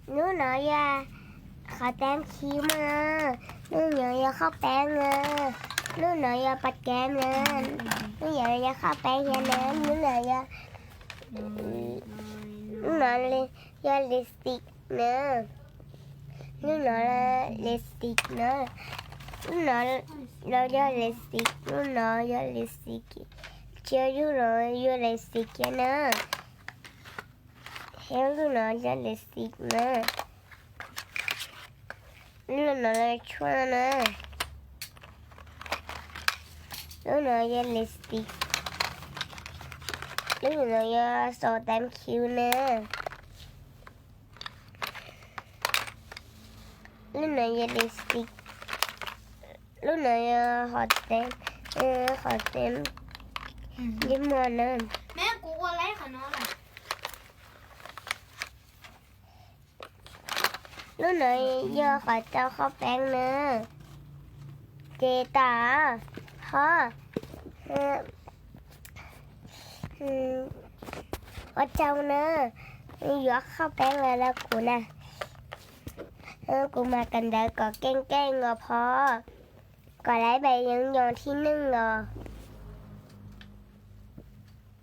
Lub no yog qhov teeb khiv na. Lub no yog qhov peeb na. Lub no yog pas kev na. Lub no yog qhov peeb thiab na. Lub no yog, lub no yog lipstick na. Lub no lipstick na. Lub no los yog lipstick, lub no yog lipstick. Tsis yog lub no yog lipstick thiab na. Thiab lub no yog lipstick na. Lub no yog tshuaj na. Lub no yog lipstick. Lub no yog xov teeb khiv na. Lub no yog lipstick. Lub no yog qhov teeb, qhov teeb ntsej muag na. Lub no yog qhov rau qhov peeb na. Ces tas ho, ua tsaug na, yuav qhov peeb los rau kuv na. Kuv mas kawm ntawv kom keej keej os phov, kom lawv pais yeej yoos thib neej os.